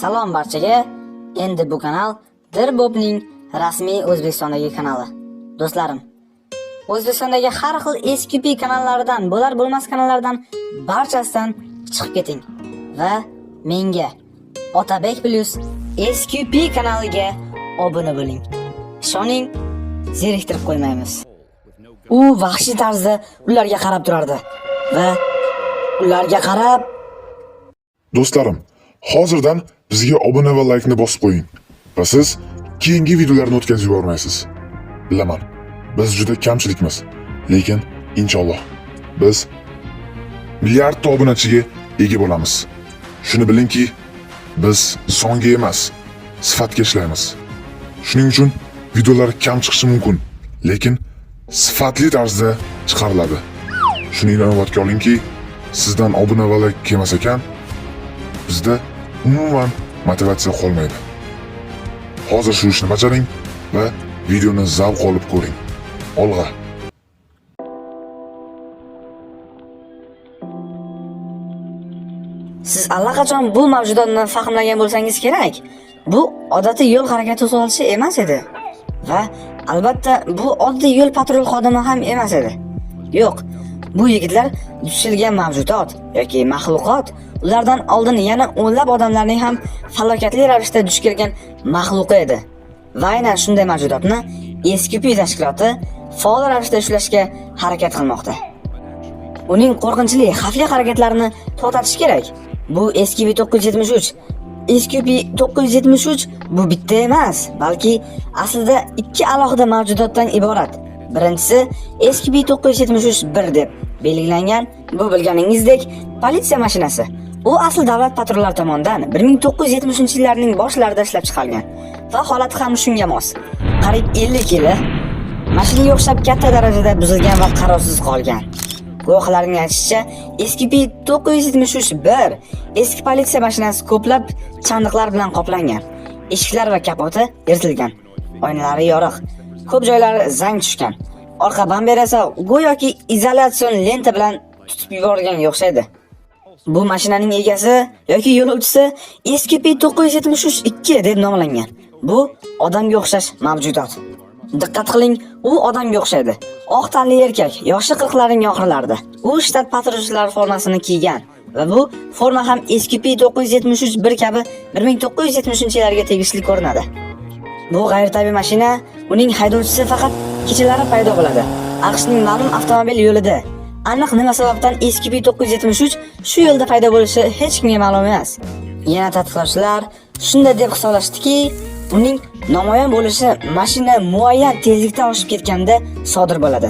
Salom barchaga. Endi bu kanal Dirbobning rasmiy O'zbekistondagi kanali. Do'stlarim, O'zbekistondagi har xil SQP kanallaridan, bo'lar bo'lmas kanallardan barchasidan chiqib keting va menga Otabek Plus SQP kanaliga obuna bo'ling. Ishoning, zeriktirib qo'ymaymiz. U vahshiy tarzda ularga qarab turardi va ularga qarab Do'stlarim, hozirdan bizga obuna va laykni bosib qo'ying va siz keyingi videolarni o'tkazib yubormaysiz. Bilaman, biz juda kamchilikmiz, lekin inshaalloh biz milliardta obunachiga ega bo'lamiz. Shuni bilingki, biz songa emas, sifatga ishlaymiz. Shuning uchun videolar kam chiqishi mumkin, lekin sifatli tarzda chiqariladi. Shuni inobatga olingki, sizdan obuna va layk kelmas ekan, bizda umuman motivatsiya qolmaydi. Hozir shu ishni bajaring va videoni zavq olib ko'ring. Olg'a! Siz allaqachon bu mavjudotni fahmlagan bo'lsangiz kerak. Bu odatiy yo'l harakati to'sqovchi emas edi. Va albatta bu oddiy yo'l patrul xodimi ham emas edi. Yo'q, bu yigitlar tushilgan mavjudot yoki maxluqot ulardan oldin yana o'nlab odamlarning ham falokatli ravishda duch kelgan maxluqi edi. Va aynan shunday mavjudotni SQP tashkiloti faol ravishda ushlashga harakat qilmoqda. Uning qo'rqinchli, xavfli harakatlarini to'xtatish kerak. Bu SQP-973. SQP-973 bu bitta emas, balki aslida ikki alohida mavjudotdan iborat. Birinchisi SQP-973-1 deb belgilangan, bu bilganingizdek politsiya mashinasi. U asl davlat patrullari tomonidan 1970-yillarning boshlarida ishlab chiqarilgan va holati ham shunga mos. Qariyb 50 kilo mashinaga o'xshab katta darajada buzilgan va qarovsiz qolgan. Guvohlarning aytishicha, SQP-973-1 eski politsiya mashinasi ko'plab chandiqlar bilan qoplangan. Eshiklar va kapoti yirtilgan. Oynalari yoriq. Ko'p joylari zang tushgan. Orqa bamper esa go'yoki izolyatsion lenta bilan tutib yuborilganga o'xshaydi. Bu mashinaning egasi yoki yo'lovchisi SQP-973-2 deb nomlangan. Bu odamga o'xshash mavjudot. Diqqat qiling, u odamga o'xshaydi. Oq tanli erkak, yoshi 40larning oxirlarida. U shtat patrulchilar formasini kiygan va bu forma ham SQP-973-1 kabi 1970-yillarga tegishli ko'rinadi. Bu g'ayritabiiy mashina, uning haydovchisi faqat kechalari paydo bo'ladi. AQShning ma'lum avtomobil yo'lida. Aniq nima sababdan SQP-973 shu yo'lda paydo bo'lishi hech kimga ma'lum emas. Yana tadqiqotchilar shunday deb hisoblashdiki, uning namoyon bo'lishi mashina muayyan tezlikda oshib ketganda sodir bo'ladi.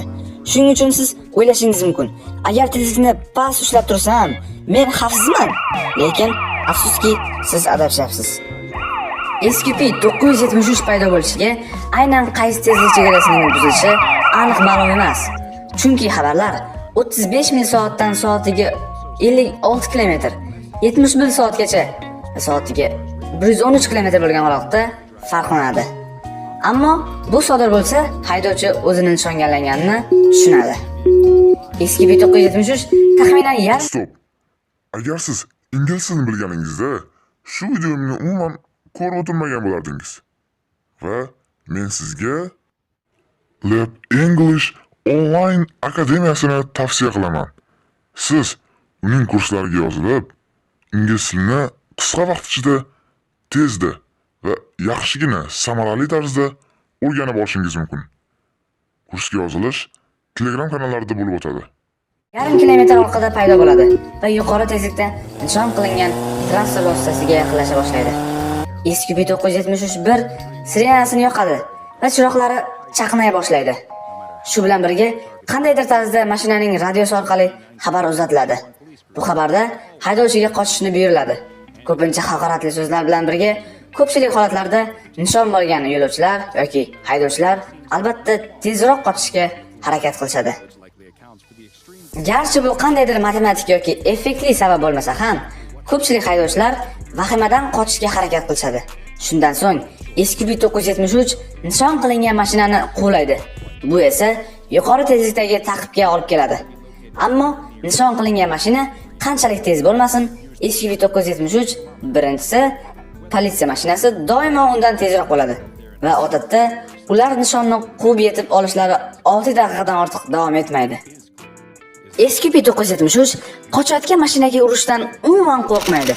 Shuning uchun siz o'ylashingiz mumkin, agar tezlikni past ushlab tursam, men xavfsizman. Lekin afsuski, siz adashyapsiz. SQP-973 paydo bo'lishiga aynan qaysi tezlik chegarasining buzilishi aniq ma'lum emas. Chunki xabarlar 35 mil soatdan soatiga 56 kilometr, 70 mil soatgacha soatiga 113 kilometr bo'lgan oraliqda farqlanadi. Ammo bu sodir bo'lsa, haydovchi o'zini nishongalanganini tushunadi. SQP-973 taxminan yarim Stop. Agar siz ingliz tilini bilganingizda, shu videomni umuman ko'rib o'tirmagan bo'lardingiz. Va men sizga Lab English Online akademiyasini tavsiya qilaman. Siz uning kurslariga yozilib, ingliz tilini qisqa vaqt ichida tezda va yaxshigina samarali tarzda o'rganib olishingiz mumkin. Kursga yozilish Telegram kanallarida bo'lib o'tadi. Yarim kilometr orqada paydo bo'ladi va yuqori tezlikda nishon qilingan transport vositasiga yaqinlasha boshlaydi. SQP-973-1 sirenasini yoqadi va chiroqlari chaqnay boshlaydi. Shu bilan birga qandaydir tarzda mashinaning radiosi orqali xabar uzatiladi. Bu xabarda haydovchiga qochishni buyuriladi. Ko'pincha haqoratli so'zlar bilan birga ko'pchilik holatlarda nishon bo'lgan yo'lovchilar yoki haydovchilar albatta tezroq qochishga harakat qilishadi. Garchi bu qandaydir matematik yoki effektli sabab bo'lmasa ham, ko'pchilik haydovchilar vahimadan qochishga harakat qilishadi. Shundan so'ng SQP-973 nishon qilingan mashinani quvlaydi. Bu esa yuqori tezlikdagi ta'qibga olib keladi. Ammo nishon qilingan mashina qanchalik tez bo'lmasin, SQP-973 birinchisi Politsiya mashinasi doimo undan tezroq bo'ladi va odatda ular nishonni quvib yetib olishlari 6 daqiqadan ortiq davom etmaydi. SCP-973 qochayotgan mashinaga urishdan umuman qo'rqmaydi.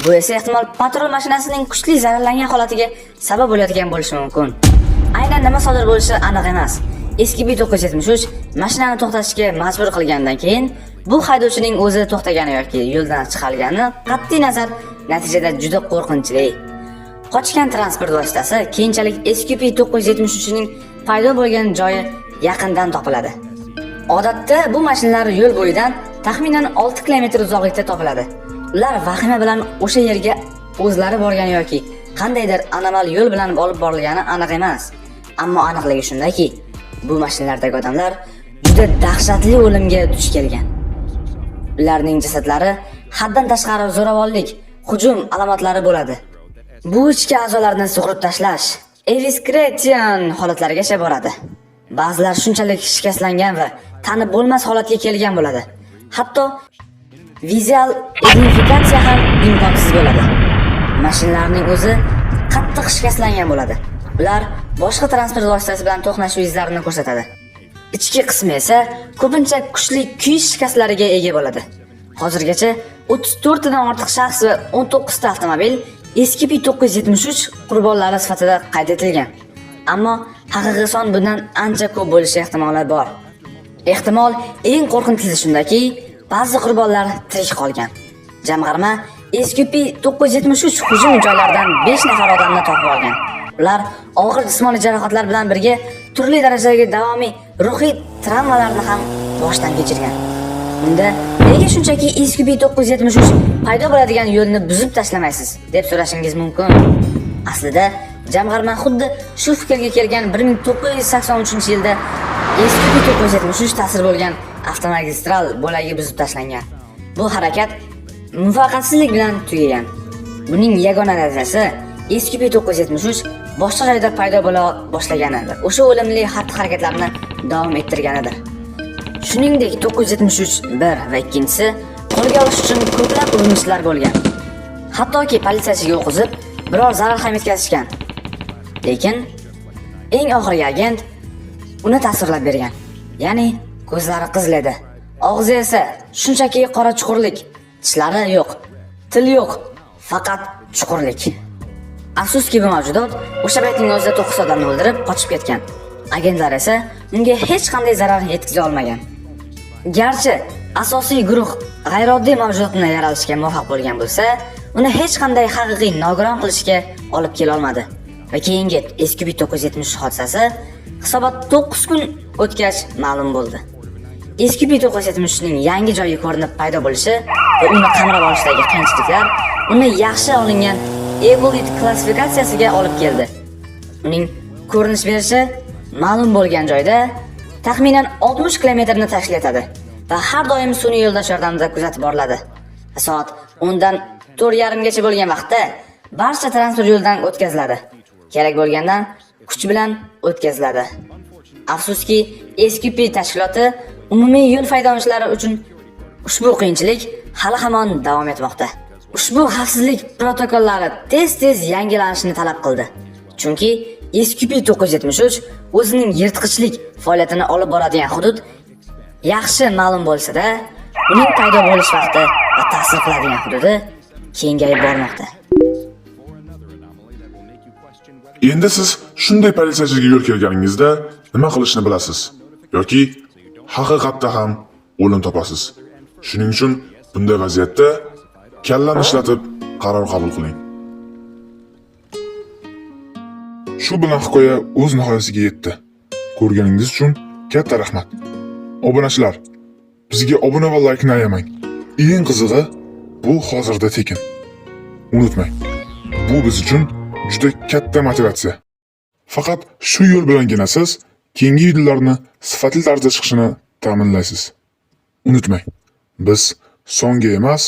Bu esa ehtimol patrul mashinasining kuchli zararlangan holatiga sabab bo'layotgan bo'lishi mumkin. Aynan nima sodir bo'lishi aniq emas. SCP-973 mashinani to'xtatishga majbur qilgandan keyin bu haydovchining o'zi to'xtagani yoki yo'ldan chiqargani qat'iy nazar natijada juda qo'rqinchli. Qochgan transport vositasi keyinchalik SCP-973 ning paydo bo'lgan joyi yaqindan topiladi. Odatda bu mashinalar yo'l bo'yidan taxminan 6 kilometr uzoqlikda topiladi. Ular vahima bilan o'sha yerga o'zlari borgani yoki qandaydir anomal yo'l bilan olib borilgani aniq emas. Ammo aniqligi shundaki, bu mashinalardagi odamlar juda dahshatli o'limga duch kelgan. Ularning jasadlari haddan tashqari zo'ravonlik, hujum alomatlari bo'ladi. Bu ichki a'zolarni sug'urib tashlash, evisceration holatlarigacha boradi. Ba'zilar shunchalik shikastlangan va tanib bo'lmas holatga kelgan bo'ladi. Hatto vizual identifikatsiya ham imkonsiz bo'ladi. Mashinalarning o'zi qattiq shikastlangan bo'ladi. Ular boshqa transport vositasi bilan to'qnashuv izlarini ko'rsatadi. Ichki qismi esa ko'pincha kuchli kuyish shikastlariga ega bo'ladi. Hozirgacha 34 tadan ortiq shaxs va 19 ta avtomobil SCP-973 qurbonlari sifatida qayd etilgan. Ammo haqiqiy son bundan ancha ko'p bo'lishi ehtimoli bor. Ehtimol eng qo'rqinchlisi shundaki, ba'zi qurbonlar tirik qolgan. Jamg'arma SCP-973 hujum joylaridan 5 nafar odamni topib olgan. Ular og'ir jismoniy jarohatlar bilan birga turli darajadagi davomiy ruhiy travmalarni ham boshdan kechirgan. Unda nega shunchaki SCP-973 paydo bo'ladigan yo'lni buzib tashlamaysiz, deb so'rashingiz mumkin. Aslida jamg'arma xuddi shu fikrga kelgan. 1983-yilda SCP-973 ta'sir bo'lgan avtomagistral bo'lagi buzib tashlangan. Bu harakat muvaffaqiyatsizlik bilan tugagan. Buning yagona natijasi SCP-973 boshqa joyda paydo bo'la boshlagani va o'sha o'limli xatti-harakatlarni davom ettirganidir. Shuningdek, 973 1 va ikkinchisi qo'lga olish uchun ko'plab urinishlar bo'lgan. Hattoki politsiyachiga o'q uzib, biror zarar ham yetkazishgan. Lekin eng oxirgi agent uni tasvirlab bergan. Ya'ni ko'zlari qizil edi. Og'zi esa shunchaki qora chuqurlik, tishlari yo'q, til yo'q, faqat chuqurlik. Afsuski, bu mavjudot o'sha paytning o'zida 9 odamni o'ldirib qochib ketgan. Agentlar esa unga hech qanday zarar yetkaza olmagan. Garchi asosiy guruh g'ayrioddiy mavjudotni yaralishga muvaffaq bo'lgan bo'lsa, uni hech qanday haqiqiy nogiron qilishga olib kela olmadi. Va keyingi SCP-973 hodisasi hisobot 9 kun o'tgach ma'lum bo'ldi. SCP-973 ning yangi joyi ko'rinib paydo bo'lishi va uni qamrab olishdagi qiyinchiliklar uni yaxshi olingan Evolit klassifikatsiyasiga olib keldi. Uning ko'rinish berishi ma'lum bo'lgan joyda taxminan 60 kilometrni tashkil etadi va har doim sun'iy yo'ldosh yordamida kuzatib boriladi. Soat 10 dan 4:30 gacha bo'lgan vaqtda barcha transport yo'ldan o'tkaziladi. Kerak bo'lgandan kuch bilan o'tkaziladi. Afsuski, SQP tashkiloti umumiy yo'l foydalanuvchilari uchun ushbu qiyinchilik hali hamon davom etmoqda. Ushbu xavfsizlik protokollari tez-tez yangilanishini talab qildi. Chunki SCP-973 o'zining yirtqichlik faoliyatini olib boradigan hudud yaxshi ma'lum bo'lsa-da, uning paydo bo'lish vaqti va ta'sir qiladigan hududi kengayib bormoqda. Endi siz shunday politsiyachiga yo'l kelganingizda nima qilishni bilasiz yoki haqiqatda ham o'lim topasiz. Shuning uchun bunday vaziyatda kallani ishlatib qaror qabul qiling. Shu bilan hikoya o'z nihoyasiga yetdi. Ko'rganingiz uchun katta rahmat. Obunachilar, bizga obuna va laykni ayamang. Eng qizig'i, bu hozirda tekin. Unutmang, bu biz uchun juda katta motivatsiya. Faqat shu yo'l bilangina siz keyingi videolarni sifatli tarzda chiqishini ta'minlaysiz. Unutmang, biz songa emas,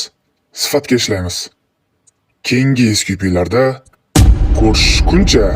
sifatga ishlaymiz. Keyingi SQP'larda ko'rishguncha.